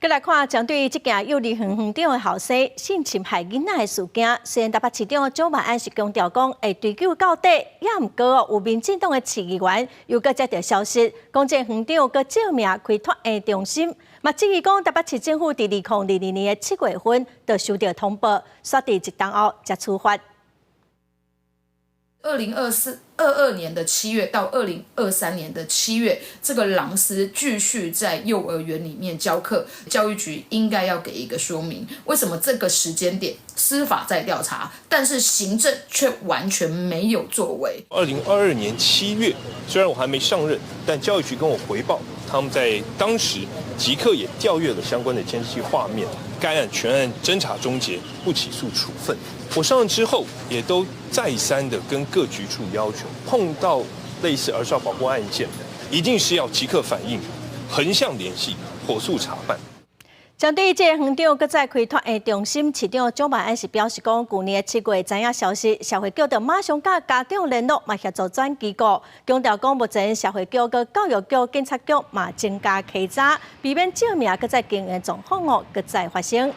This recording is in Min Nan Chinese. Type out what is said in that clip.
閣來看，針對這件幼兒園園長的後生性侵害囡仔的事件，雖然台北市長蔣萬安是強調講會追究到底，也毋過哦，有民進黨的市議員又閣接著消息，講這園長閣借名開託嬰中心，嘛質疑講台北市政府佇2022年的7月份就收著通報，煞佇一冬後才處罰。2024、22年的七月到2023年的七月，這個老師繼續在幼兒園裡面教課，教育局應該要給一個說明，為什麼這個時間點司法在調查，但是行政卻完全沒有作為。2022年7月，雖然我還沒上任，但教育局跟我回報，他們在當時即刻也調閱了相關的監視器畫面，該案全案偵查終結，不起訴處分。我上任之後，也都再三的跟各局處要求，碰到類似兒少保護案件，一定是要即刻反應，橫向聯繫，火速查辦。針對這個園長閣再開託嬰中心，市長蔣萬安是表示講，舊年的7月知影消息，社會局就馬上佮家長聯絡，嘛協助轉機構，強調講目前社會局、佮教育局、警察局嘛增加稽查，避免借名閣再經營狀況哦，閣再發生。